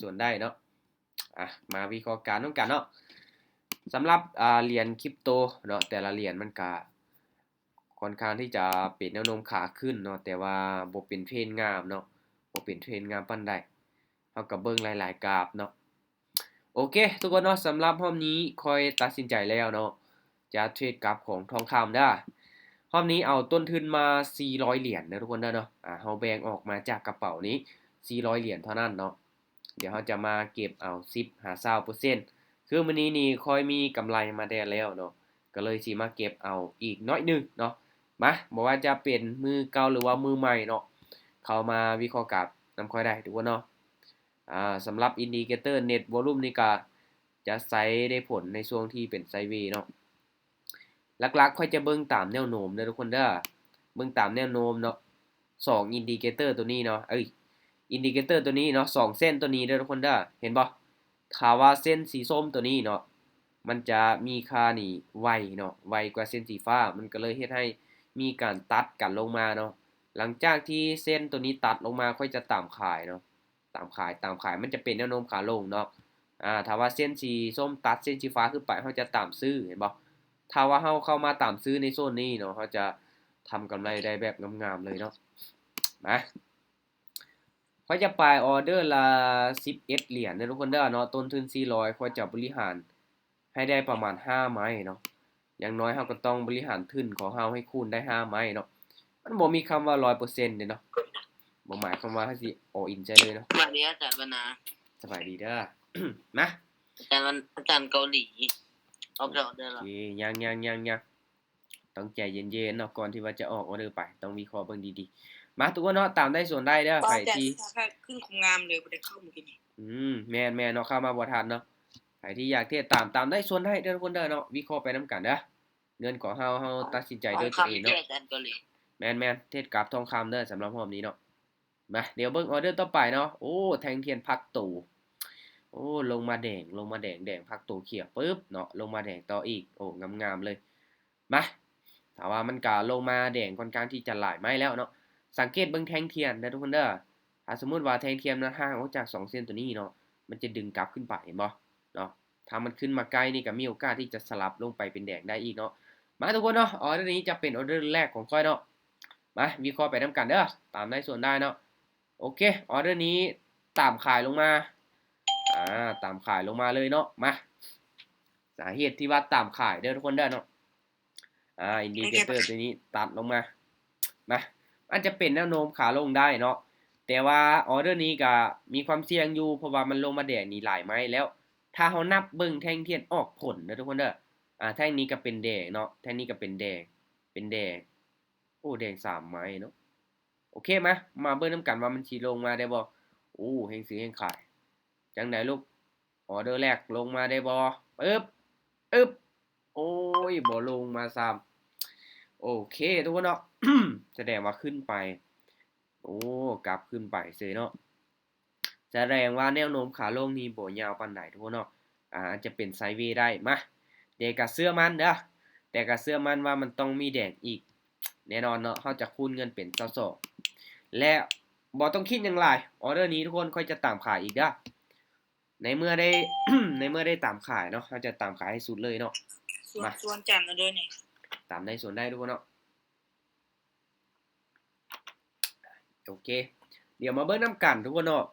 ສ່ວນໄດ້ເນາະ. ອ່ະ ມາວິເຄາະການນຳກັນເນາະ. ສຳລັບ ອ່າ ຫຼຽນຄຣິບໂຕເນາະ ແຕ່ລະຫຼຽນມັນກະຄ່ອນຂ້າງທີ່ຈະເປັນແນວໂນ້ມຂາຂຶ້ນເນາະ ແຕ່ວ່າບໍ່ເປັນເທຣນງາມເນາະ ບໍ່ເປັນເທຣນງາມປານໃດ. ເຮົາກໍເບິ່ງຫຼາຍໆກາບເນາະ. ໂອເຄ ທຸກຄົນເນາະ, ສຳລັບຮອບນີ້ຂ້ອຍຕັດສິນໃຈແລ້ວເນາະ ຈະເທຣດກັບຂອງທອງຄຳເດີ້. ຮອບນີ້ເອົາຕົ້ນທຶນມາສີ່ຮ້ອຍຫຼຽນເດີ້ ທຸກຄົນເດີ້ເນາະ. ອ່າ ເຮົາແບ່ງອອກມາຈາກກະເປົານີ້ສີ່ຮ້ອຍຫຼຽນເທົ່ານັ້ນເນາະ. ດຽວເຮົາຈະມາເກັບເອົາສິບຫາຊາວເປີເຊັນ. ຄືມື້ນີ້ນີ້ຂ້ອຍມີກຳໄລມາແດ່ແລ້ວເນາະ ກໍເລີຍຊິມາເກັບເອົາອີກໜ້ອຍໜຶ່ງເນາະ. ມາ ບໍ່ວ່າຈະເປັນມືເກົ່າ ຫຼືວ່າມືໃໝ່ເນາະ ເຂົ້າມາວິເຄາະກາບນຳຂ້ອຍໄດ້ ທຸກຄົນເນາະ. ອ່າ ສຳລັບອິນດິເຄເຕີເນັດວອລຸມນີ້ກະຈະໃຊ້ໄດ້ຜົນໃນຊ່ວງທີ່ເປັນໄຊເວເນາະ. ຫຼັກໆຂ້ອຍຈະເບິ່ງຕາມແນວໂນ້ມເດີ້ ທຸກຄົນເດີ້. ເບິ່ງຕາມແນວໂນ້ມເນາະ ສອງອິນດິເຄເຕີໂຕນີ້ເນາະ ເອີຍ ອິນດິເຄເຕີໂຕນີ້ເນາະ ສອງເສັ້ນໂຕນີ້ເດີ້ ທຸກຄົນເດີ້. ເຫັນບໍ່? ຖ້າວ່າເສັ້ນສີສົ້ມໂຕນີ້ເນາະ ມັນຈະມີຄ່ານີ້ໄວເນາະ ໄວກວ່າເສັ້ນສີຟ້າ ມັນກໍເລີຍເຮັດໃຫ້ມີການຕັດກັນລົງມາເນາະ. ຫຼັງຈາກທີ່ເສັ້ນໂຕນີ້ຕັດລົງມາ ຂ້ອຍຈະຕາມຂາຍເນາະ. ຕາມຂາຍ ຕາມຂາຍ ມັນຈະເປັນແນວໂນ້ມຂາລົງເນາະ. ອ່າ ຖ້າວ່າເສັ້ນສີສົ້ມຕັດເສັ້ນສີຟ້າຂຶ້ນໄປ ເຮົາຈະຕາມຊື້ ເຫັນບໍ່? ຖ້າວ່າເຮົາເຂົ້າມາຕາມຊື້ໃນໂຊນນີ້ເນາະ ເຮົາຈະທຳກຳໄລໄດ້ແບບງາມໆເລີຍເນາະ. ມາ ຂ້ອຍຈະປາຍອອເດີລະສິບເອັດຫຼຽນເດີ້ ທຸກຄົນເດີ້ເນາະ. ຕົ້ນທຶນສີ່ຮ້ອຍ ຂ້ອຍຈະບໍລິຫານໃຫ້ໄດ້ປະມານຫ້າໄມ້ເນາະ. ຢ່າງໜ້ອຍເຮົາກໍຕ້ອງບໍລິຫານທຶນຂອງເຮົາໃຫ້ຄູນໄດ້ຫ້າໄມ້ເນາະ. ມັນບໍ່ມີຄຳວ່າຮ້ອຍເປີເຊັນເດ້ເນາະ ບໍ່ໝາຍຄວາມວ່າເຮົາຊິ all in ໃສ່ເລີຍເນາະ. ສະບາຍດີອາຈານວັນນາ. ສະບາຍດີເດີ້. ມາ ອາຈານວັນ ອາຈານເກົາຫຼີ ອອກຈາກອອເດີແລ້ວ. ໂອເຄ ຍັງໆໆໆ ຕ້ອງໃຈເຢັນໆເນາະ ກ່ອນທີ່ວ່າຈະອອກອອເດີໄປ ຕ້ອງວິເຄາະເບິ່ງດີໆ. ມາ ທຸກຄົນເນາະ ຕາມໄດ້ສ່ວນໄດ້ເດີ້. ໃຜທີ່ ຂຶ້ນຄວາມງາມເລີຍ ບໍ່ໄດ້ເຂົ້າມື້ກີ້ນີ້. ອືມ ແມ່ນໆເນາະ ເຂົ້າມາບໍ່ທັນເນາະ. ໃຜທີ່ຢາກເທຣດຕາມ ຕາມໄດ້ສ່ວນໄດ້ເດີ້ ທຸກຄົນເດີ້ເນາະ. ວິເຄາະໄປນຳກັນເດີ້. ເງິນຂອງເຮົາ ເຮົາຕັດສິນໃຈດ້ວຍຕົວເອງເນາະ. ແມ່ນໆ ເທຣດກັບທອງຄຳເດີ້ ສຳລັບຮອບນີ້ເນາະ. ມາ ດຽວເບິ່ງອອເດີຕໍ່ໄປເນາະ. ໂອ້ ແທ່ງທຽນພັກໂຕ ໂອ້ ລົງມາແດງ ລົງມາແດງ ແດງພັກໂຕຂຽວປຶບເນາະ ລົງມາແດງຕໍ່ອີກ ໂອ້ ງາມໆເລີຍ. ມາ ຖ້າວ່າມັນກະລົງມາແດງຄ່ອນຂ້າງທີ່ຈະຫຼາຍໄມ້ແລ້ວເນາະ. ສັງເກດເບິ່ງແທ່ງທຽນເດີ້ ທຸກຄົນເດີ້. ຖ້າສົມມຸດວ່າແທ່ງທຽນມັນຫ່າງອອກຈາກສອງເສັ້ນໂຕນີ້ເນາະ ມັນຈະດຶງກັບຂຶ້ນໄປ ເຫັນບໍ່ເນາະ. ຖ້າມັນຂຶ້ນມາໃກ້ນີ້ກໍມີໂອກາດທີ່ຈະສະຫຼັບລົງໄປເປັນແດງໄດ້ອີກເນາະ. ມາ ທຸກຄົນເນາະ ອອເດີນີ້ຈະເປັນອອເດີແລກຂອງຂ້ອຍເນາະ. ມາ ວິເຄາະໄປນຳກັນເດີ້ ຕາມໄດ້ສ່ວນໄດ້ເນາະ. ໂອເຄ ອອເດີນີ້ຕາມຂາຍລົງມາ ອ່າ ຕາມຂາຍລົງມາເລີຍເນາະ. ມາ ສາເຫດທີ່ວ່າຕາມຂາຍເດີ້ ທຸກຄົນເດີ້ເນາະ. ອ່າ ອິນດິເຄເຕີໂຕນີ້ຕັດລົງມາ ມາ ອາດຈະເປັນແນວໂນ້ມຂາລົງໄດ້ເນາະ. ແຕ່ວ່າອອເດີນີ້ກະມີຄວາມສ່ຽງຢູ່ ເພາະວ່າມັນລົງມາແດງນີ້ຫຼາຍໄມ້ແລ້ວ. ຖ້າເຮົານັບເບິ່ງແທ່ງທຽນອອກຜົນເດີ້ ທຸກຄົນເດີ້. ອ່າ ແທ່ງນີ້ກະເປັນແດງເນາະ ແທ່ງນີ້ກະເປັນແດງ ເປັນແດງ ໂອ້ ແດງສາມໄມ້ເນາະ. ໂອເຄ ມາ ມາເບິ່ງນຳກັນວ່າມັນຊິລົງມາໄດ້ບໍ່. ໂອ້ ແຮງຊື້ແຮງຂາຍ ຈັ່ງໃດລູກ? ອອເດີແລກລົງມາໄດ້ບໍ່? ປຶບ ອຶບ ໂອ້ຍ ບໍ່ລົງມາຊ້ຳ. ໂອເຄ ທຸກຄົນເນາະ ສະແດງວ່າຂຶ້ນໄປ ໂອ້ ກັບຂຶ້ນໄປເສີຍເນາະ. ສະແດງວ່າແນວໂນ້ມຂາລົງນີ້ບໍ່ຍາວປານໃດ ທຸກຄົນເນາະ. ອາ ອາດຈະເປັນໄຊເວໄດ້. ມາ ແຕ່ກະເຊື່ອໝັ້ນເດີ້ ແຕ່ກະເຊື່ອໝັ້ນວ່າມັນຕ້ອງມີແດງອີກແນ່ນອນເນາະ. ເຮົາຈະຄູນເງິນເປັນຊາວສອງ ແລະ ບໍ່ຕ້ອງຄິດຫຍັງຫຼາຍ ອອເດີນີ້ ທຸກຄົນ ຂ້ອຍຈະຕາມຂາຍອີກເດີ້. ໃນເມື່ອໄດ້ ໃນເມື່ອໄດ້ຕາມຂາຍເນາະ ເຮົາຈະຕາມຂາຍໃຫ້ສຸດເລີຍເນາະ. ສວນ ມາ ສວນຈັນເອົາເດີ້ນີ້ ຕາມໄດ້ສວນໄດ້ ທຸກຄົນເນາະ. ໂອເຄ ດຽວມາເບິ່ງນຳກັນ ທຸກຄົນເນາະ.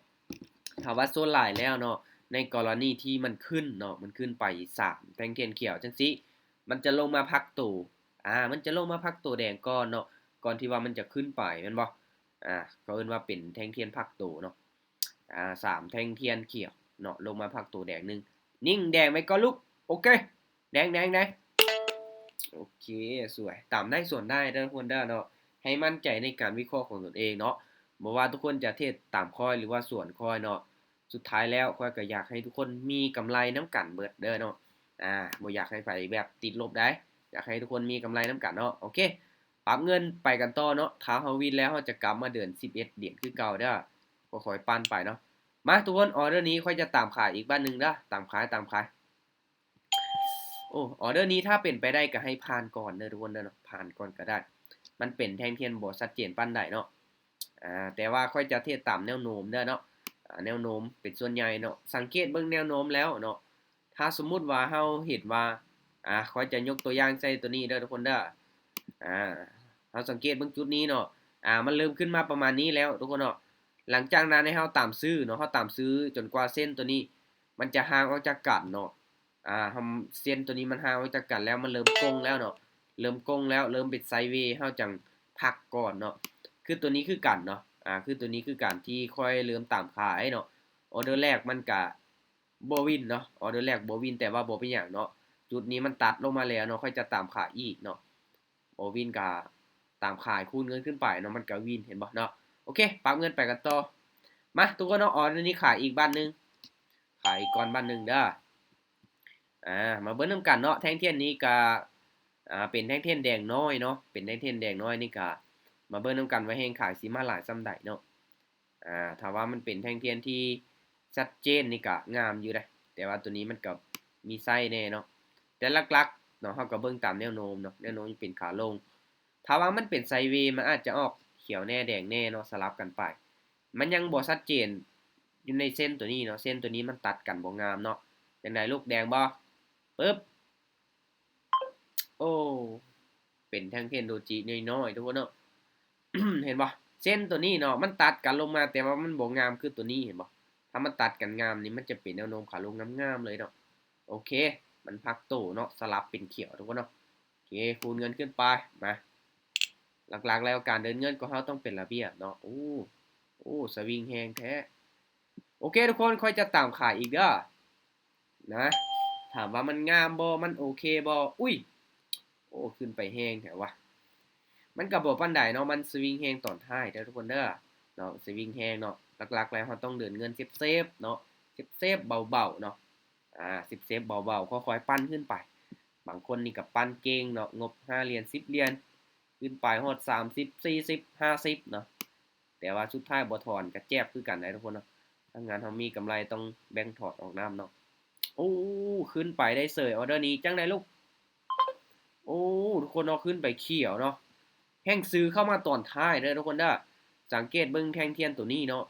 ຖ້າວ່າສ່ວນຫຼາຍແລ້ວເນາະ ໃນກໍລະນີທີ່ມັນຂຶ້ນເນາະ ມັນຂຶ້ນໄປສາມແທ່ງທຽນຂຽວຈັ່ງຊີ້ ມັນຈະລົງມາພັກໂຕ ອາ ມັນຈະລົງມາພັກໂຕແດງກ່ອນເນາະ ກ່ອນທີ່ວ່າມັນຈະຂຶ້ນໄປ ແມ່ນບໍ່? ອາ ເຂົາເອີ້ນວ່າເປັນແທ່ງທຽນພັກໂຕເນາະ. ອາ ສາມແທ່ງທຽນຂຽວເນາະ ລົງມາພັກໂຕແດງໜຶ່ງ ນິ່ງແດງໄວ້ກ່ອນລູກ. ໂອເຄ ແດງ ແດງ ແດງ. ໂອເຄ ສວຍ ຕາມໄດ້ສວນໄດ້ເດີ້ ທຸກຄົນເດີ້ເນາະ. ໃຫ້ໝັ້ນໃຈໃນການວິເຄາະຂອງຕົນເອງເນາະ ບໍ່ວ່າທຸກຄົນຈະເທຣດຕາມຂ້ອຍ ຫຼືວ່າສວນຂ້ອຍເນາະ ສຸດທ້າຍແລ້ວຂ້ອຍກໍຢາກໃຫ້ທຸກຄົນມີກຳໄລນຳກັນເບິດເດີ້ເນາະ. ອາ ບໍ່ຢາກໃຫ້ໃຜແບບຕິດລົບໃດ ຢາກໃຫ້ທຸກຄົນມີກຳໄລນຳກັນເນາະ. ໂອເຄ ປັບເງິນໄປກັນຕໍ່ເນາະ. ຖ້າເຮົາວິນແລ້ວ ເຮົາຈະກັບມາເດີນສິບເອັດຫຼຽນຄືເກົ່າເດີ້. ກໍຄ່ອຍປັ່ນໄປເນາະ. ມາ ທຸກຄົນ ອອເດີນີ້ຂ້ອຍຈະຕາມຂາຍອີກບາດໜຶ່ງເດີ້ ຕາມຂາຍ ຕາມຂາຍ. ໂອ້ ອອເດີນີ້ຖ້າເປັນໄປໄດ້ກໍໃຫ້ຜ່ານກ່ອນເດີ້ ທຸກຄົນເດີ້ເນາະ ຜ່ານກ່ອນກໍໄດ້. ມັນເປັນແທ່ງທຽນບໍ່ຊັດເຈນປານໃດເນາະ ອາ ແຕ່ວ່າຂ້ອຍຈະເທຣດຕາມແນວໂນ້ມເດີ້ເນາະ. ອາ ແນວໂນ້ມເປັນສ່ວນໃຫຍ່ເນາະ. ສັງເກດເບິ່ງແນວໂນ້ມແລ້ວເນາະ ຖ້າສົມມຸດວ່າເຮົາເຫັນວ່າ ອາ ຂ້ອຍຈະຍົກຕົວຢ່າງໃສ່ຕົວນີ້ເດີທຸກຄົນເດີ. ອາ ເຮົາສັງເກດເບິ່ງຈຸດນີ້ເນາະ ອາ ມັນເລີ່ມຂຶ້ນມາປະມານນີ້ແລ້ວທຸກຄົນເນາະ. ຫຼັງຈາກນັ້ນໃຫ້ເຮົາຕາມຊື້ເນາະ ເຮົາຕາມຊື້ຈົນກວ່າເສັ້ນຕົວນີ້ມັນຈະຫ່າງອອກຈາກກັນເນາະ. ອາ ເສັ້ນຕົວນີ້ມັນຫ່າງອອກຈາກກັນແລ້ວ ມັນເລີ່ມໂກ່ງແລ້ວເນາະ ເລີ່ມໂກ່ງແລ້ວ ເລີ່ມເປັນໄຊເວ ເຮົາຈັ່ງພັກກ່ອນເນາະ. ຄືຕົວນີ້ຄືກັນເນາະ ອາ ຄືຕົວນີ້ຄືກັນທີ່ຂ້ອຍເລີ່ມຕາມຂາຍເນາະ. ອອເດີແລກມັນກະບໍ່ວິນເນາະ ອອເດີແລກບໍ່ວິນ ແຕ່ວ່າບໍ່ເປັນຫຍັງເນາະ. ຈຸດນີ້ມັນຕັດລົງມາແລ້ວເນາະ ຂ້ອຍຈະຕາມຂາຍອີກເນາະ. ບໍ່ວິນກະຕາມຂາຍ ຄູນເງິນຂຶ້ນໄປເນາະ ມັນກະວິນ ເຫັນບໍ່ເນາະ. ໂອເຄ ປັບເງິນໄປກັນຕໍ່. ມາທຸກຄົນເນາະ ອອເດີນີ້ຂາຍອີກບາດໜຶ່ງ ຂາຍອີກກ່ອນບາດໜຶ່ງເດີ. ອາ ມາເບິ່ງນຳກັນເນາະ ແທ່ງທຽນນີ້ກະ ອາ ເປັນແທ່ງທຽນແດງນ້ອຍເນາະ ເປັນແທ່ງທຽນແດງນ້ອຍນີ້ກະ ມາເບິ່ງນຳກັນວ່າແຮງຂາຍຊິມາຫຼາຍສ່ຳໃດເນາະ. ອາ ຖ້າວ່າມັນເປັນແທ່ງທຽນທີ່ຊັດເຈນນີ້ກະງາມຢູ່ເດ້ ແຕ່ວ່າຕົວນີ້ມັນກະມີໄຊແດ່ເນາະ. ແຕ່ຫຼັກໆເນາະ ເຮົາກະເບິ່ງຕາມແນວໂນ້ມເນາະ ແນວໂນ້ມເປັນຂາລົງ. ຖ້າວ່າມັນເປັນໄຊເວ ມັນອາດຈະອອກຂຽວແດ່ແດງແດ່ເນາະ ສະຫຼັບກັນໄປ. ມັນຍັງບໍ່ຊັດເຈນຢູ່ໃນເສັ້ນຕົວນີ້ເນາະ ເສັ້ນຕົວນີ້ມັນຕັດກັນບໍ່ງາມເນາະ. ຈັ່ງໃດລູກ ແດງບໍ່? ປຶບ ໂອ້ ເປັນແທ່ງທຽນໂດຈິນ້ອຍໆ ທຸກຄົນເນາະ ເຫັນບໍ່? ເສັ້ນຕົວນີ້ເນາະ ມັນຕັດກັນລົງມາ ແຕ່ວ່າມັນບໍ່ງາມຄືຕົວນີ້ ເຫັນບໍ່? ຖ້າມັນຕັດກັນງາມນີ້ ມັນຈະເປັນແນວໂນ້ມຂາລົງງາມໆເລີຍເນາະ. ໂອເຄ ມັນພັກໂຕເນາະ ສະຫຼັບເປັນຂຽວ ທຸກຄົນເນາະ. ໂອເຄ ຄູນເງິນຂຶ້ນໄປ ມາ ຫຼັກໆແລ້ວການເດີນເງິນຂອງເຮົາຕ້ອງເປັນລະບຽບເນາະ. ໂອ້ ໂອ້ ສະວິງແຮງແທ້. ໂອເຄທຸກຄົນ ຂ້ອຍຈະຕາມຂາຍອີກເດີ ນະ ຖາມວ່າມັນງາມບໍ່ ມັນໂອເຄບໍ່? ອຸ້ຍ ໂອ້ ຂຶ້ນໄປແຮງແທ້ວະ. ມັນກະບໍ່ປານໃດເນາະ ມັນສະວິງແຮງຕອນທ້າຍເດີທຸກຄົນເດີເນາະ ສະວິງແຮງເນາະ. ຫຼັກໆແລ້ວເຮົາຕ້ອງເດີນເງິນເຊບໆເນາະ ເຊບໆເບົາໆເນາະ. ອາ ເຊບໆເບົາໆ ຄ່ອຍໆປັ່ນຂຶ້ນໄປ. ບາງຄົນນີ້ກະປັ່ນເກັ່ງເນາະ ງົບຫ້າຫຼຽນ ສິບຫຼຽນ ຂຶ້ນໄປຮອດສາມສິບ ສີ່ສິບ ຫ້າສິບເນາະ. ແຕ່ວ່າສຸດທ້າຍບໍ່ຖອນກະແຈບຄືກັນໄດ໋ທຸກຄົນເນາະ. ຖ້າງານເຮົາມີກຳໄລຕ້ອງແບ່ງຖອນອອກນຳເນາະ. ໂອ້ ຂຶ້ນໄປໄດ້ເສີຍ ອອເດີນີ້ ຈັ່ງໃດລູກ? ໂອ້ ທຸກຄົນເນາະ ຂຶ້ນໄປຂຽວເນາະ. ແຮງຊື້ເຂົ້າມາຕອນທ້າຍເດີທຸກຄົນເດີ. ສັງເກດເບິ່ງແທ່ງທຽນໂຕນີ້ເນາະ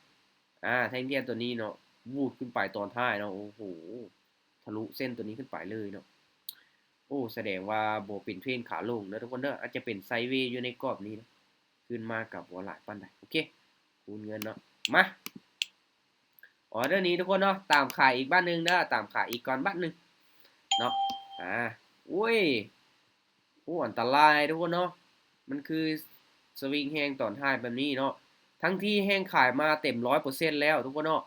ອາ ແທ່ງທຽນໂຕນີ້ເນາະ ວູດຂຶ້ນໄປຕອນທ້າຍເນາະ. ໂອ້ໂຫ ທະລຸເສັ້ນໂຕນີ້ຂຶ້ນໄປເລີຍເນາະ. ໂອ້ ສະແດງວ່າບໍ່ເປັນເທຣນຂາລົງເດີທຸກຄົນເດີ ອາດຈະເປັນໄຊເວຢູ່ໃນກອບນີ້ເນາະ. ຂຶ້ນມາກະບໍ່ຫຼາຍປານໃດ. ໂອເຄ ຄູນເງິນເນາະ. ມາ ອອເດີນີ້ທຸກຄົນເນາະ ຕາມຂາຍອີກບາດໜຶ່ງເດີ ຕາມຂາຍອີກກ່ອນບາດໜຶ່ງເນາະ. ອາ ໂອ້ຍ ໂອ້ ອັນຕະລາຍທຸກຄົນເນາະ. ມັນຄືສະວິງແຮງຕອນທ້າຍແບບນີ້ເນາະ ທັງທີ່ແຮງຂາຍມາເຕັມຮ້ອຍເປີເຊັນແລ້ວທຸກຄົນເນາະ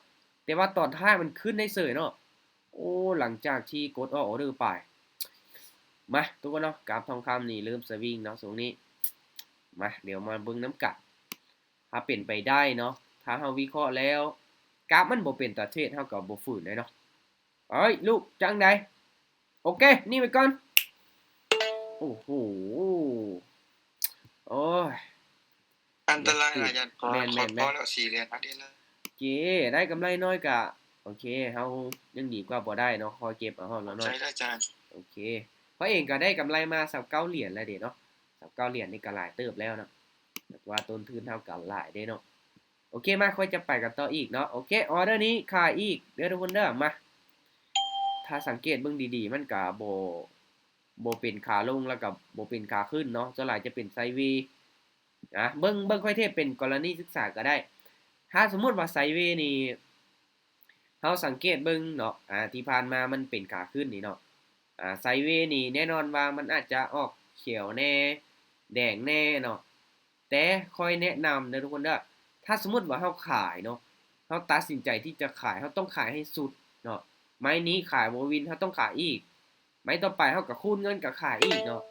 ແຕ່ວ່າຕອນທ້າຍມັນຂຶ້ນໄດ້ເສີຍເນາະ. ໂອ້ ຫຼັງຈາກທີ່ກົດອອກອອເດີໄປ. ມາທຸກຄົນເນາະ ກາບທອງຄຳນີ້ເລີ່ມສະວິງເນາະຊ່ວງນີ້. ມາ ດຽວມາເບິ່ງນຳກັນ. ຖ້າເປັນໄປໄດ້ເນາະ ຖ້າເຮົາວິເຄາະແລ້ວ ກາບມັນບໍ່ເປັນຕາເທຣດ ເຮົາກະບໍ່ຝືນໄດ້ເນາະ. ເອີຍ ລູກ ຈັ່ງໃດ? ໂອເຄ ນີ້ໄວ້ກ່ອນ. ໂອ້ໂຫ ໂອ້ຍ ອັນຕະລາຍຫຼາຍ ຢ້ານພໍ ແມ່ນໆໆ ພໍແລ້ວ ສີ່ຫຼຽນ ອັນນີ້ລະ. ໂອເຄ ໄດ້ກຳໄລນ້ອຍກະ ໂອເຄ ເຮົາຍັງດີກວ່າບໍ່ໄດ້ເນາະ ຂໍເກັບເອົາຮອດລະໜ້ອຍ. ໃຊ່ອາຈານ. ໂອເຄ ຂ້ອຍເອງກະໄດ້ກຳໄລມາຊາວເກົ້າຫຼຽນແລ້ວເດເນາະ ຊາວເກົ້າຫຼຽນນີ້ກະຫຼາຍເຕີບແລ້ວເນາະ ແຕ່ວ່າຕົ້ນທຶນເຮົາກະຫຼາຍເດ້ເນາະ. ໂອເຄ ມາ ຂ້ອຍຈະໄປກັນຕໍ່ອີກເນາະ. ໂອເຄ ອອເດີນີ້ຂາຍອີກເດີທຸກຄົນເດີ. ມາ ຖ້າສັງເກດເບິ່ງດີໆ ມັນກະບໍ່ ບໍ່ເປັນຂາລົງ ແລ້ວກະບໍ່ເປັນຂາຂຶ້ນເນາະ ສ່ວນຫຼາຍຈະເປັນໄຊເວ. ອາ ເບິ່ງ ເບິ່ງຂ້ອຍເທດເປັນກໍລະນີສຶກສາກະໄດ້. ຖ້າສົມມຸດວ່າໄຊເວນີ້ ເຮົາສັງເກດເບິ່ງເນາະ ອາ ທີ່ຜ່ານມາມັນເປັນຂາຂຶ້ນນີ້ເນາະ. ອາ ໄຊເວນີ້ແນ່ນອນວ່າມັນອາດຈະອອກຂຽວແດ່ ແດງແດ່ເນາະ. ແຕ່ຂ້ອຍແນະນຳເດີທຸກຄົນເດີ ຖ້າສົມມຸດວ່າເຮົາຂາຍເນາະ ເຮົາຕັດສິນໃຈທີ່ຈະຂາຍ ເຮົາຕ້ອງຂາຍໃຫ້ສຸດເນາະ. ໄມ້ນີ້ຂາຍບໍ່ວິນ ເຮົາຕ້ອງຂາຍອີກ ໄມ້ຕໍ່ໄປເຮົາກະຄູນເງິນກະຂາຍອີກເນາະ.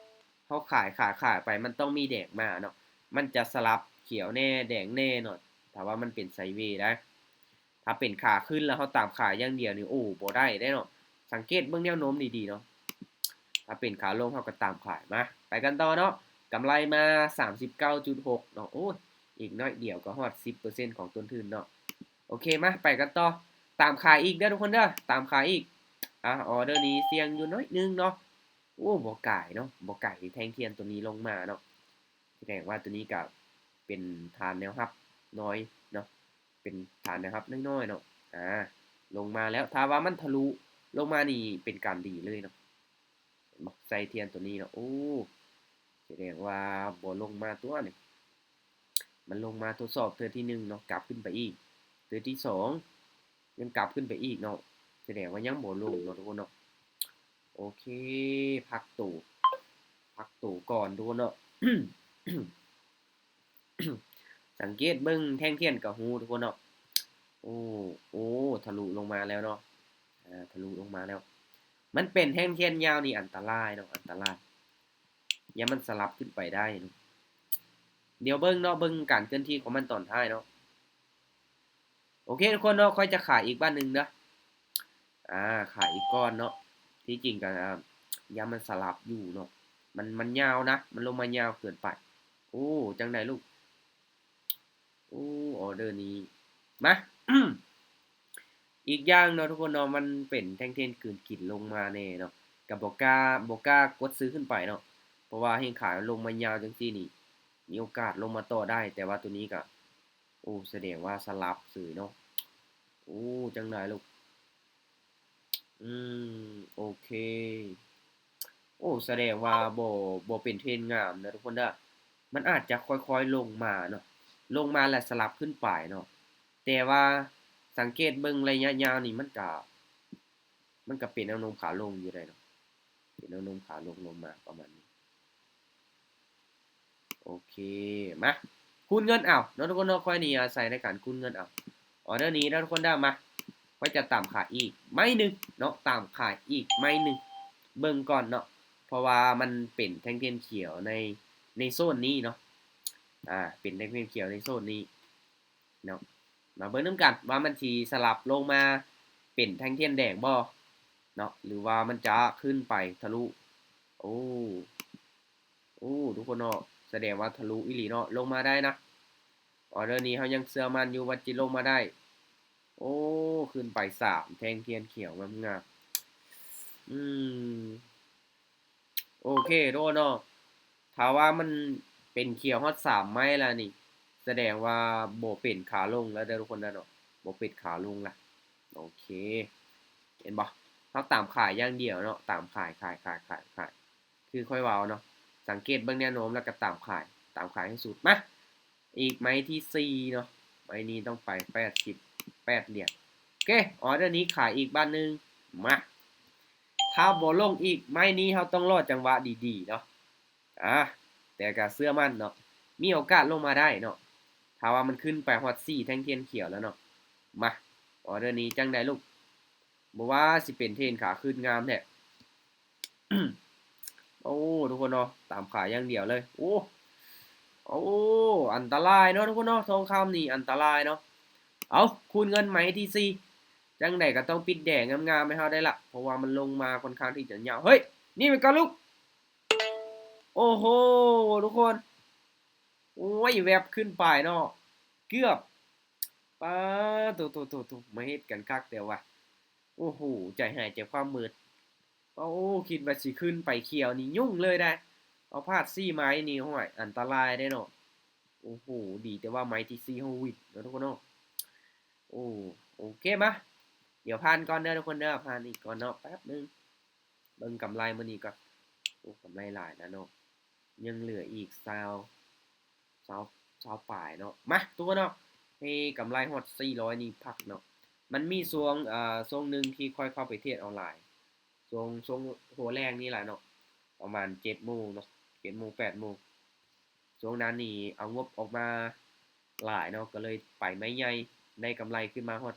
ເຮົາຂາຍ ຂາຍ ຂາຍໄປ ມັນຕ້ອງມີແດງມາເນາະ ມັນຈະສະຫຼັບຂຽວແດ່ ແດງແດ່ເນາະ ຖ້າວ່າມັນເປັນໄຊເວໄດ໋. ຖ້າເປັນຂາຂຶ້ນແລ້ວເຮົາຕາມຂາຍຢ່າງດຽວນີ້ ໂອ້ ບໍ່ໄດ້ເດ້ເນາະ. ສັງເກດເບິ່ງແນວໂນ້ມດີໆເນາະ ຖ້າເປັນຂາລົງເຮົາກະຕາມຂາຍ. ມາ ໄປກັນຕໍ່ເນາະ ກຳໄລມາສາມສິບເກົ້າຈຸດຫົກເນາະ. ໂອ້ຍ ອີກໜ້ອຍດຽວກະຮອດສິບເປີເຊັນຂອງຕົ້ນທຶນເນາະ. ໂອເຄ ມາ ໄປກັນຕໍ່ ຕາມຂາຍອີກເດີທຸກຄົນເດີ ຕາມຂາຍອີກ. ອາ ອອເດີນີ້ສ່ຽງຢູ່ໜ້ອຍໜຶ່ງເນາະ. ໂອ້ ບໍ່ກາຍເນາະ ບໍ່ກາຍທີ່ແທ່ງທຽນໂຕນີ້ລົງມາເນາະ ສະແດງວ່າໂຕນີ້ກະເປັນຖານແນວຮັບນ້ອຍເນາະ. ປັນຖານແນວຮັບນ້ອຍໆເນາະ. ອາ ລົງມາແລ້ວ ຖ້າວ່າມັນທະລຸລົງມານີ້ເປັນການດີເລີຍເນາະ. ເຫັນບໍ່? ໃສ່ທຽນຕົວນີ້ເນາະ. ໂອ້ ສະແດງວ່າບໍ່ລົງມາຕົວະນີ້. ມັນລົງມາທົດສອບເທື່ອທີໜຶ່ງເນາະ, ກັບຂຶ້ນໄປອີກ ເທື່ອທີສອງ ຍັງກັບຂຶ້ນໄປອີກເນາະ, ສະແດງວ່າຍັງບໍ່ລົງເນາະທຸກຄົນເນາະ. ໂອເຄ ພັກໂຕ ພັກໂຕກ່ອນທຸກຄົນເນາະ. ສັງເກດເບິ່ງແທ່ງທຽນກໍຮູ້ທຸກຄົນເນາະ. ໂອ້ ໂອ້ ທະລຸລົງມາແລ້ວເນາະ. ອາ ທະລຸລົງມາແລ້ວ. ມັນເປັນແທ່ງທຽນຍາວນີ້ອັນຕະລາຍເນາະ, ອັນຕະລາຍ. ຢ່າມັນສະຫຼັບຂຶ້ນໄປໄດ້. ດຽວເບິ່ງເນາະ, ເບິ່ງການເຄື່ອນທີ່ຂອງມັນຕອນທ້າຍເນາະ. ໂອເຄທຸກຄົນເນາະ, ຂ້ອຍຈະຂາຍອີກບາດໜຶ່ງເດີ. ອາ ຂາຍອີກກ່ອນເນາະ. ທີ່ຈິງກໍ ອາ ຢ່າມັນສະຫຼັບຢູ່ເນາະ, ມັນ ມັນຍາວນະ, ມັນລົງມາຍາວເກີນໄປ. ໂອ້ ຈັ່ງໃດລູກ? ໂອ້ ອໍເດີນີ້ ມາ ອີກຢ່າງເນາະທຸກຄົນເນາະ, ມັນເປັນແທ່ງທຽນກືນກິນລົງມາແດ່ເນາະ, ກໍບໍ່ກ້າ ບໍ່ກ້າກົດຊື້ຂຶ້ນໄປເນາະ, ເພາະວ່າແຮງຂາຍມັນລົງມາຍາວຈັ່ງຊີ້ນີ້ ມີໂອກາດລົງມາຕໍ່ໄດ້, ແຕ່ວ່າໂຕນີ້ກໍ ໂອ້ ສະແດງວ່າສະຫຼັບເສີຍເນາະ. ໂອ້ ຈັ່ງໃດລູກ? ອືມ ໂອເຄ. ໂອ້ ສະແດງວ່າບໍ່ ບໍ່ເປັນເທຣນງາມເດີທຸກຄົນເດີ. ມັນອາດຈະຄ່ອຍໆລົງມາເນາະ, ລົງມາແລ້ວສະຫຼັບຂຶ້ນໄປເນາະ. ແຕ່ວ່າສັງເກດເບິ່ງໄລຍະຍາວນີ້ ມັນກະ ມັນກະເປັນແນວໂນ້ມຂາລົງຢູ່ໃດເນາະ, ເປັນແນວໂນ້ມຂາລົງລົງມາປະມານນີ້. ໂອເຄ ມາ ຄູນເງິນເອົາເນາະທຸກຄົນເນາະ, ຂ້ອຍນີ້ອາໄສໃນການຄູນເງິນເອົາ. ອໍເດີນີ້ເດີທຸກຄົນເດີ, ມາ ຂ້ອຍຈະຕາມຂາຍອີກໄມ້ໜຶ່ງເນາະ, ຕາມຂາຍອີກໄມ້ໜຶ່ງ ເບິ່ງກ່ອນເນາະ, ເພາະວ່າມັນເປັນແທ່ງທຽນຂຽວໃນ ໃນໂຊນນີ້ເນາະ. ອາ ເປັນແທ່ງທຽນຂຽວໃນໂຊນນີ້ເນາະ. ມາເບິ່ງນຳກັນວ່າມັນຊິສະຫຼັບລົງມາເປັນແທ່ງທຽນແດງບໍ່ເນາະ ຫຼືວ່າມັນຈະຂຶ້ນໄປທະລຸ. ໂອ້ ໂອ້ ທຸກຄົນເນາະ, ສະແດງວ່າທະລຸອີ່ຫຼີເນາະ, ລົງມາໄດ້ນະ. ອໍເດີນີ້ເຮົາຍັງເຊື່ອໝັ້ນຢູ່ວ່າຊິລົງມາໄດ້. ໂອ້ ຂຶ້ນໄປສາມແທ່ງທຽນຂຽວງາມໆ. ອືມ ໂອເຄທຸກຄົນເນາະ, ຖ້າວ່າມັນເປັນຂຽວຮອດສາມໄມ້ແລ້ວນີ້ ສະແດງວ່າບໍ່ເປັນຂາລົງແລ້ວເດີທຸກຄົນເດີເນາະ, ບໍ່ເປັນຂາລົງລະ. ໂອເຄ ເຫັນບໍ່? ເຮົາຕາມຂາຍຢ່າງດຽວເນາະ, ຕາມຂາຍ ຂາຍ ຂາຍ ຂາຍ ຂາຍ ຄືຂ້ອຍເວົ້າເນາະ, ສັງເກດເບິ່ງແນວໂນ້ມແລ້ວກໍຕາມຂາຍ ຕາມຂາຍໃຫ້ສຸດ. ມາ ອີກໄມ້ທີສີ່ເນາະ, ໄມ້ນີ້ຕ້ອງໄປແປດສິບແປດຫຼຽນ. ໂອເຄ ອໍເດີນີ້ຂາຍອີກບາດໜຶ່ງ. ມາ ຖ້າບໍ່ລົງອີກໄມ້ນີ້ ເຮົາຕ້ອງລໍຈັງຫວະດີໆເນາະ. ອາ ແຕ່ກໍເຊື່ອໝັ້ນເນາະ, ມີໂອກາດລົງມາໄດ້ເນາະ ຖ້າວ່າມັນຂຶ້ນໄປຮອດສີ່ແທ່ງທຽນຂຽວແລ້ວເນາະ. ມາ ອໍເດີນີ້ຈັ່ງໃດລູກ? ບໍ່ວ່າຊິເປັນເທຣນຂາຂຶ້ນງາມແທ້. ໂອ້ ທຸກຄົນເນາະ, ຕາມຂາຍຢ່າງດຽວເລີຍ. ໂອ້ ໂອ້ ອັນຕະລາຍເນາະທຸກຄົນເນາະ, ທອງຄຳນີ້ອັນຕະລາຍເນາະ. ເອົາ ຄູນເງິນໄມ້ທີສີ່ ຈັ່ງໃດກໍຕ້ອງປິດແດງງາມໆໃຫ້ເຮົາໄດ້ລະ, ເພາະວ່າມັນລົງມາຄ່ອນຂ້າງທີ່ຈະຍາວ. ເຮີ້ຍ ນີ້ມັນກະລຸກ ໂອ້ໂຫ ທຸກຄົນ ໂອ້ຍ ແວັບຂຶ້ນໄປເນາະ ເກືອບ ປາໂຕໆໆໆ ມາເຮັດກັນຄັກແຕ່ວ່າ ໂອ້ໂຫ ໃຈຫາຍໃຈຄວ່ຳໝົດ. ໂອ້ ຄິດວ່າຊິຂຶ້ນໄປຂຽວນີ້ຫຍຸ້ງເລີຍໄດ໋, ເອົາພາດສີ່ໄມ້ນີ້ ໂອ້ຍ ອັນຕະລາຍເດ້ເນາະ. ໂອ້ໂຫ ດີແຕ່ວ່າໄມ້ທີສີ່ເຮົາວິດເນາະທຸກຄົນເນາະ. ໂອ້ ໂອເຄ ມາ ດຽວຜ່ານກ່ອນເດີທຸກຄົນເດີ, ຜ່ານອີກກ່ອນເນາະ ແປັບໜຶ່ງ. ເບິ່ງກຳໄລມື້ນີ້ກ່ອນ. ໂອ້ ກຳໄລຫຼາຍນະເນາະ, ຍັງເຫຼືອອີກຊາວ ຊາວ ຊາວປາຍເນາະ. ມາ ທຸກຄົນເນາະ, ໃຫ້ກຳໄລຮອດສີ່ຮ້ອຍນີ້ພັກເນາະ. ມັນມີຊ່ວງ ເອີ ຊ່ວງໜຶ່ງທີ່ຂ້ອຍເຂົ້າໄປເທຣດອອນລາຍ ຊ່ວງ ຊ່ວງຫົວແລງນີ້ແຫຼະເນາະ, ປະມານເຈັດໂມງເນາະ ເຈັດໂມງ ແປດໂມງ. ຊ່ວງນັ້ນນີ້ເອົາງົບອອກມາຫຼາຍເນາະ, ກໍເລີຍໄປໄມ້ໃຫຍ່ ໄດ້ກຳໄລຂຶ້ນມາຮອດ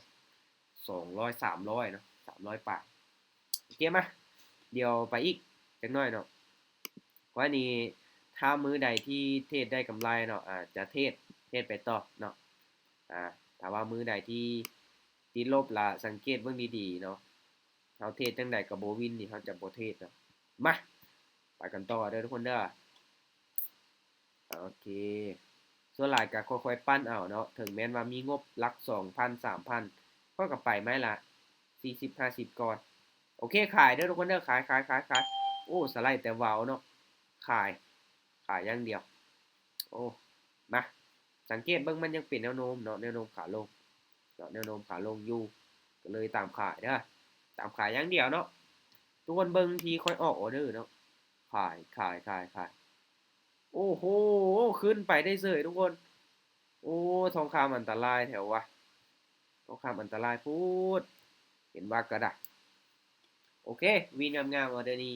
ສອງຮ້ອຍ ສາມຮ້ອຍເນາະ ສາມຮ້ອຍປາຍ. ໂອເຄ ມາ ດຽວໄປອີກຈັກໜ້ອຍເນາະ. ຂ້ອຍນີ້ ຖ້າມື້ໃດທີ່ເທຣດໄດ້ກຳໄລເນາະ ອາດຈະເທຣດ ເທຣດໄປຕໍ່ເນາະ. ອາ ຖ້າວ່າມື້ໃດທີ່ຕິດລົບລະ ສັງເກດເບິ່ງດີໆເນາະ, ເຮົາເທຣດຈັ່ງໃດກໍບໍ່ວິນນີ້ ເຮົາຈະບໍ່ເທຣດເນາະ. ມາ ໄປກັນຕໍ່ເດີທຸກຄົນເດີ. ໂອເຄ ສ່ວນຫຼາຍກໍຄ່ອຍໆປັ່ນເອົາເນາະ, ເຖິງແມ່ນວ່າມີງົບຫຼັກສອງພັນ ສາມພັນ ຂ້ອຍກໍໄປໄມ້ລະສີ່ສິບ ຫ້າສິບກ່ອນ. ໂອເຄ ຂາຍເດີທຸກຄົນເດີ, ຂາຍ ຂາຍ ຂາຍ ຂາຍ. ໂອ້ ສະໄລແຕ່ເວົ້າເນາະ, ຂາຍ ຂາຍຢ່າງດຽວ. ໂອ້ ມາ ສັງເກດເບິ່ງ ມັນຍັງເປັນແນວໂນ້ມເນາະ, ແນວໂນ້ມຂາລົງ. ເນາະ ແນວໂນ້ມຂາລົງຢູ່ ກໍເລີຍຕາມຂາຍເດີ ຕາມຂາຍຢ່າງດຽວເນາະ. ທຸກຄົນເບິ່ງທີ່ຂ້ອຍອອກອອເດີເນາະ ຂາຍ ຂາຍ ຂາຍ ຂາຍ. ໂອ້ໂຫ ຂຶ້ນໄປໄດ້ເສີຍທຸກຄົນ. ໂອ້ ທອງຄຳອັນຕະລາຍແທ້ວະ ທອງຄຳອັນຕະລາຍໂພດ ເປັນຫວັດກໍໄດ້. ໂອເຄ ວິນງາມໆ ອອເດີນີ້.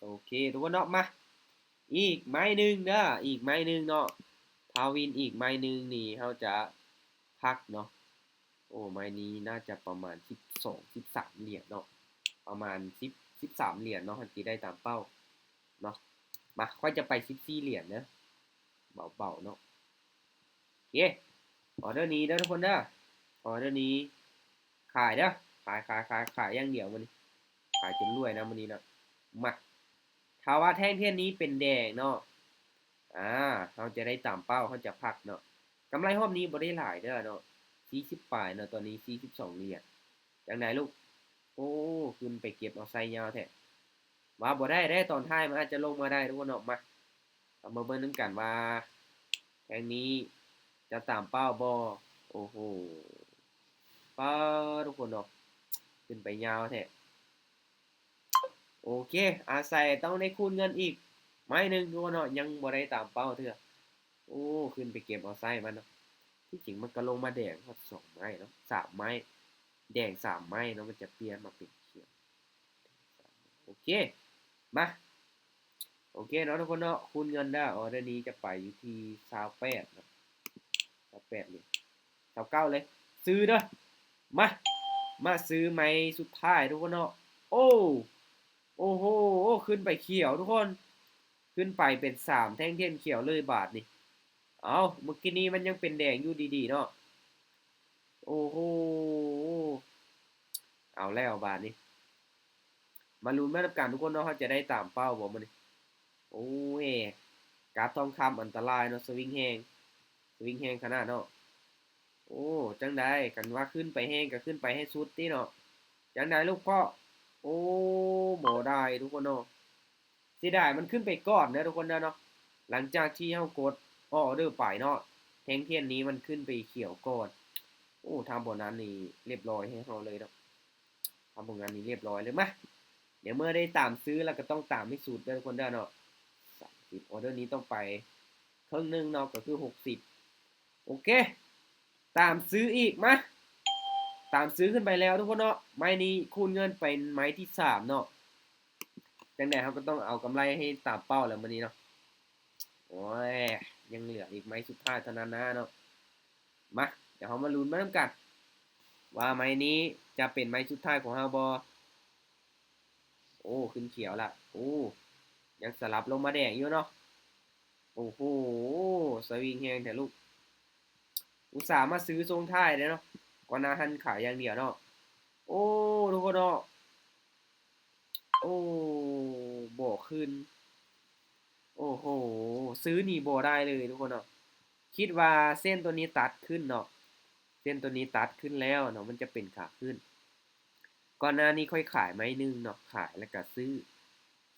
ໂອເຄ ທຸກຄົນເນາະ ມາ ອີກໄມ້ໜຶ່ງເດີ ອີກໄມ້ໜຶ່ງເນາະ. ຖ້າວິນອີກໄມ້ໜຶ່ງນີ້ ເຮົາຈະພັກເນາະ. ໂອ້ ໄມ້ນີ້ໜ້າຈະປະມານສິບສອງ ສິບສາມຫຼຽນເນາະ ປະມານສິບ ສິບສາມຫຼຽນເນາະ ເຮົາຊິໄດ້ຕາມເປົ້າເນາະ. ມາ ຂ້ອຍຈະໄປສິບສີ່ຫຼຽນເດີ ເບົາໆເນາະ. ໂອເຄ ອອເດີນີ້ເດີທຸກຄົນເດີ ອອເດີນີ້ຂາຍເດີ ຂາຍ ຂາຍ ຂາຍ ຂາຍຢ່າງດຽວມື້ນີ້ ຂາຍຈົນລວຍນະມື້ນີ້ເນາະ. ມາ ຖ້າວ່າແທ່ງທຽນນີ້ເປັນແດງເນາະ ອາ ເຮົາຈະໄດ້ຕາມເປົ້າ ເຮົາຈະພັກເນາະ. ກຳໄລຮອບນີ້ບໍ່ໄດ້ຫຼາຍເດີເນາະ ສີ່ສິບປາຍເນາະ ຕອນນີ້ສີ່ສິບສອງຫຼຽນ. ຈັ່ງໃດລູກ? ໂອ້ ຂຶ້ນໄປເກັບເອົາໄຊຍາວແທ້ ວ່າບໍ່ໄດ້ເດ້ ຕອນທ້າຍມັນອາດຈະລົງມາໄດ້ທຸກຄົນເນາະ. ມາ ເຮົາມາເບິ່ງນຳກັນວ່າແທ່ງນີ້ຈະຕາມເປົ້າບໍ່? ໂອ້ໂຫ ປ້າ ທຸກຄົນເນາະ ຂຶ້ນໄປຍາວແທ້. ໂອເຄ ອາໄສຕ້ອງໄດ້ຄູນເງິນອີກໄມ້ໜຶ່ງທຸກຄົນເນາະ ຍັງບໍ່ໄດ້ຕາມເປົ້າເທື່ອ. ໂອ້ ຂຶ້ນໄປເກັບເອົາໄຊມັນເນາະ. ທີ່ຈິງມັນກໍລົງມາແດງຮອດສອງໄມ້ເນາະ ສາມໄມ້ ແດງສາມໄມ້ເນາະ ມັນຈະປ່ຽນມາເປັນຂຽວ. ໂອເຄ ມາ ໂອເຄເນາະທຸກຄົນເນາະ ຄູນເງິນເດີ. ອອເດີນີ້ຈະໄປຢູ່ທີ່ຊາວແປດເນາະ ຊາວແປດເລີຍ ຊາວເກົ້າເລີຍ ຊື້ເດີ. ມາ ມາຊື້ໄມ້ສຸດທ້າຍທຸກຄົນເນາະ. ໂອ້ ໂອ້ໂຫ ຂຶ້ນໄປຂຽວທຸກຄົນ ຂຶ້ນໄປເປັນສາມແທ່ງທຽນຂຽວເລີຍບາດນີ້. ເອົ້າ ເມື່ອກີ້ນີ້ມັນຍັງເປັນແດງຢູ່ດີໆເນາະ. ໂອ້ໂຫ ເອົາແລ້ວບາດນີ້ ມາລຸ້ນມານຳກັນທຸກຄົນເນາະ ເຮົາຈະໄດ້ຕາມເປົ້າບໍ່ມື້ນີ້? ໂອ້ຍ ກາບທອງຄຳອັນຕະລາຍເນາະ ສະວິງແຮງ ສະວິງແຮງຂະໜາດເນາະ. ໂອ້ ຈັ່ງໃດ ຄັນວ່າຂຶ້ນໄປແຮງກໍຂຶ້ນໄປໃຫ້ສຸດຕິເນາະ. ຈັ່ງໃດລູກພໍ່? ໂອ້ ບໍ່ໄດ້ທຸກຄົນເນາະ. ເສຍດາຍມັນຂຶ້ນໄປກ່ອນເດີທຸກຄົນເດີເນາະ. ຫຼັງຈາກທີ່ເຮົາກົດອອເດີໄປເນາະ ແທ່ງທຽນນີ້ມັນຂຶ້ນໄປຂຽວກ່ອນ. ໂອ້ ຖ້າບໍ່ນັ້ນນີ້ລຽບລ້ອຍໃຫ້ເຮົາເລີຍເນາະ ຖ້າບໍ່ນັ້ນນີ້ລຽບລ້ອຍເລີຍ. ມາ ດຽວເມື່ອໄດ້ຕາມຊື້ແລ້ວກໍຕ້ອງຕາມໃຫ້ສຸດເດີທຸກຄົນເດີເນາະ. ສາມສິບ ອອເດີນີ້ຕ້ອງໄປເຄິ່ງໜຶ່ງເນາະ ກໍຄືຫົກສິບ. ໂອເຄ ຕາມຊື້ອີກ ມາ ຕາມຊື້ຂຶ້ນໄປແລ້ວທຸກຄົນເນາະ. ໄມ້ນີ້ຄູນເງິນເປັນໄມ້ທີສາມເນາະ. ຈັ່ງໃດເຮົາກໍຕ້ອງເອົາກຳໄລໃຫ້ຕາມເປົ້າແລ້ວມື້ນີ້ເນາະ. ໂອ້ຍ ຍັງເຫຼືອອີກໄມ້ສຸດທ້າຍເທົ່ານັ້ນນະເນາະ. ມາ ດຽວເຮົາມາລຸ້ນມານຳກັນ ວ່າໄມ້ນີ້ຈະເປັນໄມ້ສຸດທ້າຍຂອງເຮົາບໍ່? ໂອ້ ຂຶ້ນຂຽວລະ. ໂອ້ ຍັງສະຫຼັບລົງມາແດງຢູ່ເນາະ. ໂອ້ໂຫ ສະວິງແຮງແທ້ລູກ. ອຸດສ່າມາຊື້ຊົງທ້າຍເດ້ເນາະ ກ່ອນໜ້າຫັ້ນຂາຍຢ່າງດຽວເນາະ. ໂອ້ ທຸກຄົນເນາະ ໂອ້ ບໍ່ຂຶ້ນ. ໂອ້ໂຫ ຊື້ນີ້ບໍ່ໄດ້ເລີຍທຸກຄົນເນາະ. ຄິດວ່າເສັ້ນຕົວນີ້ຕັດຂຶ້ນເນາະ ເສັ້ນຕົວນີ້ຕັດຂຶ້ນແລ້ວເນາະ ມັນຈະເປັນຂາຂຶ້ນ. ກ່ອນໜ້ານີ້ຂ້ອຍຂາຍໄມ້ໜຶ່ງເນາະ ຂາຍແລ້ວກະຊື້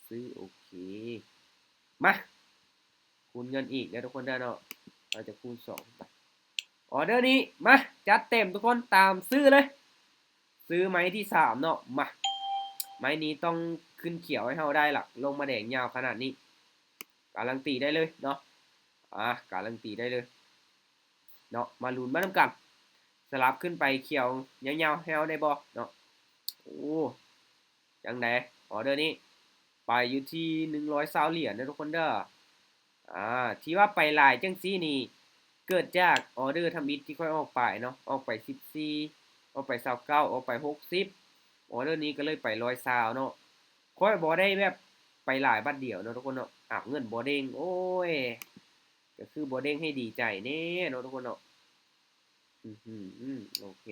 ຊື້. ໂອເຄ ມາ ຄູນເງິນອີກເດີທຸກຄົນເດີເນາະ ເຮົາຈະຄູນສອງໄປ. ອອເດີນີ້ ມາ ຈັດເຕັມທຸກຄົນ ຕາມຊື້ເລີຍ. ຊື້ໄມ້ທີສາມເນາະ ມາ ໄມ້ນີ້ຕ້ອງຂຶ້ນຂຽວໃຫ້ເຮົາໄດ້ລະ ລົງມາແດງຍາວຂະໜາດນີ້ ກາລັນຕີໄດ້ເລີຍເນາະ. ອາ ກາລັນຕີໄດ້ເລີຍເນາະ. ມາລຸ້ນມານຳກັນ ສະຫຼັບຂຶ້ນໄປຂຽວຍາວໆໃຫ້ເຮົາໄດ້ບໍ່ເນາະ. ໂອ້ ຈັ່ງໃດ ອອເດີນີ້ ໄປຢູ່ທີ່ໜຶ່ງຮ້ອຍຊາວຫຼຽນເດີທຸກຄົນເດີ. ອາ ທີ່ວ່າໄປຫຼາຍຈັ່ງຊີ້ນີ້ ເກີດຈາກອອເດີທຳອິດທີ່ຂ້ອຍອອກໄປເນາະ ອອກໄປສິບສີ່ ອອກໄປຊາວເກົ້າ ອອກໄປຫົກສິບ ອອເດີນີ້ກໍເລີຍໄປຮ້ອຍຊາວເນາະ. ຂ້ອຍບໍ່ໄດ້ແບບໄປຫຼາຍບາດດຽວເນາະທຸກຄົນເນາະ. ອ້າວ ເງິນບໍ່ເດ້ງ ໂອ້ຍ ກໍຄືບໍ່ເດ້ງໃຫ້ດີໃຈແດ່ເນາະທຸກຄົນເນາະ. ອືມ ໂອເຄ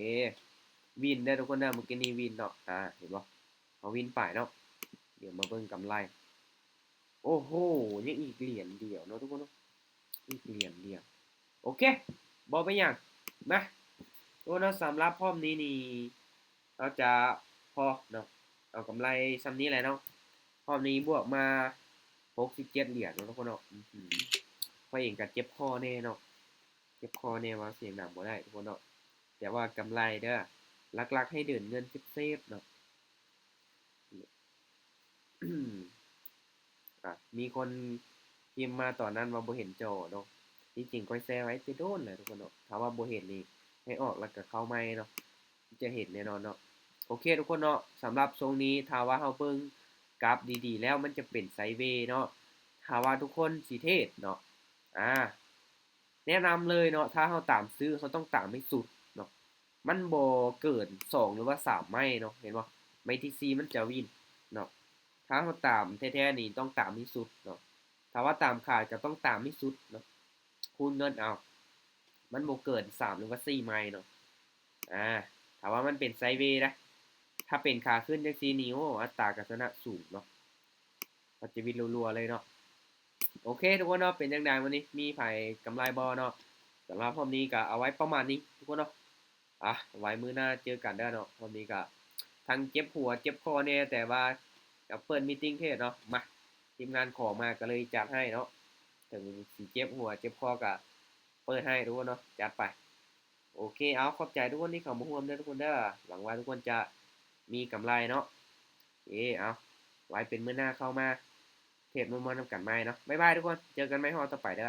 ວິນເດີທຸກຄົນເດີ ເມື່ອກີ້ນີ້ວິນເນາະ. ອາ ເຫັນບໍ່ ເຮົາວິນໄປເນາະ. ດຽວມາເບິ່ງກຳໄລ. ໂອ້ໂຫ ຍັງອີກຫຼຽນດຽວເນາະທຸກຄົນເນາະ ອີກຫຼຽນດຽວ. ໂອເຄ ບໍ່ເປັນຫຍັງ ມາ ໂອ້ເນາະ ສຳລັບຮອບນີ້ນີ້ ເຮົາຈະພໍເນາະ ເອົາກຳໄລຊ່ຳນີ້ແຫຼະເນາະ. ຮອບນີ້ບວກມາຫົກສິບເຈັດຫຼຽນເນາະທຸກຄົນເນາະ. ອືມ ຂ້ອຍເອງກໍເຈັບຄໍແດ່ເນາະ. ໂອ ຈັບຄໍແດ່ ເວົ້າສຽງດັງບໍ່ໄດ້ທຸກຄົນເນາະ. ແຕ່ວ່າກຳໄລເດີ ຫຼັກໆໃຫ້ເດີນເງິນເຊບໆເນາະ. ອ່ະ ມີຄົນພິມມາຕອນນັ້ນວ່າບໍ່ເຫັນຈໍເນາະ. ທີ່ຈິງຂ້ອຍແຊໄວ້ແຕ່ດົນແລ້ວທຸກຄົນເນາະ. ຖ້າວ່າບໍ່ເຫັນນີ້ໃຫ້ອອກແລ້ວກໍເຂົ້າໃໝ່ເນາະ ຈະເຫັນແນ່ນອນເນາະ. ໂອເຄທຸກຄົນເນາະ ສຳລັບຊົງນີ້ ຖ້າວ່າເຮົາເບິ່ງກາຟດີໆແລ້ວ ມັນຈະເປັນໄຊເວເນາະ. ຖ້າວ່າທຸກຄົນຊິເທຣດເນາະ ອາ ແນະນຳເລີຍເນາະ ຖ້າເຮົາຕາມຊື້ ເຮົາຕ້ອງຕາມໃຫ້ສຸດເນາະ. ມັນບໍ່ເກີນສອງ ຫຼືວ່າສາມໄມ້ເນາະ ເຫັນບໍ່? ໄມ້ທີສີ່ມັນຈະວິນເນາະ. ຖ້າເຮົາຕາມແທ້ໆນີ້ ຕ້ອງຕາມໃຫ້ສຸດເນາະ. ຖ້າວ່າຕາມຂາຍກໍຕ້ອງຕາມໃຫ້ສຸດເນາະ ຄູນເງິນເອົາ. ມັນບໍ່ເກີນສາມ ຫຼືວ່າສີ່ໄມ້ເນາະ. ອາ ຖ້າວ່າມັນເປັນໄຊເວນະ ຖ້າເປັນຂາຂຶ້ນຈັ່ງຊີ້ນີ້ ໂອ້ ອັດຕາການຊະນະສູງເນາະ. ມັນຈະວິນລັວໆເລີຍເນາະ. ໂອເຄທຸກຄົນເນາະ ເປັນຈັ່ງໃດມື້ນີ້ ມີໃຜກຳໄລບໍ່ເນາະ? ສຳລັບຮອບນີ້ກໍເອົາໄວ້ປະມານນີ້ທຸກຄົນເນາະ. ອາ ໄວ້ມື້ໜ້າເຈີກັນເດີເນາະ. ຮອບນີ້ກໍທັງເຈັບຫົວເຈັບຄໍແດ່ ແຕ່ວ່າຢາກເປີດມີຕິງເທຣດເນາະ. ມາ ທີມງານຂໍມາກໍເລີຍຈັດໃຫ້ເນາະ. ເຖິງຊິເຈັບຫົວເຈັບຄໍກໍເປີດໃຫ້ທຸກຄົນເນາະ. ຈັດໄປ. ໂອເຄ ເອົາ ຂອບໃຈທຸກຄົນທີ່ເຂົ້າມາຮ່ວມເດີທຸກຄົນເດີ. ຫວັງວ່າທຸກຄົນຈະມີກຳໄລເນາະ. ເອ ເອົາ ໄວ້ເປັນມື້ໜ້າເຂົ້າມາເທຣດມ່ວນໆນຳກັນໃໝ່ເນາະ. ບາຍບາຍທຸກຄົນ ເຈີກັນໃໝ່ຮອບຕໍ່ໄປເດີ.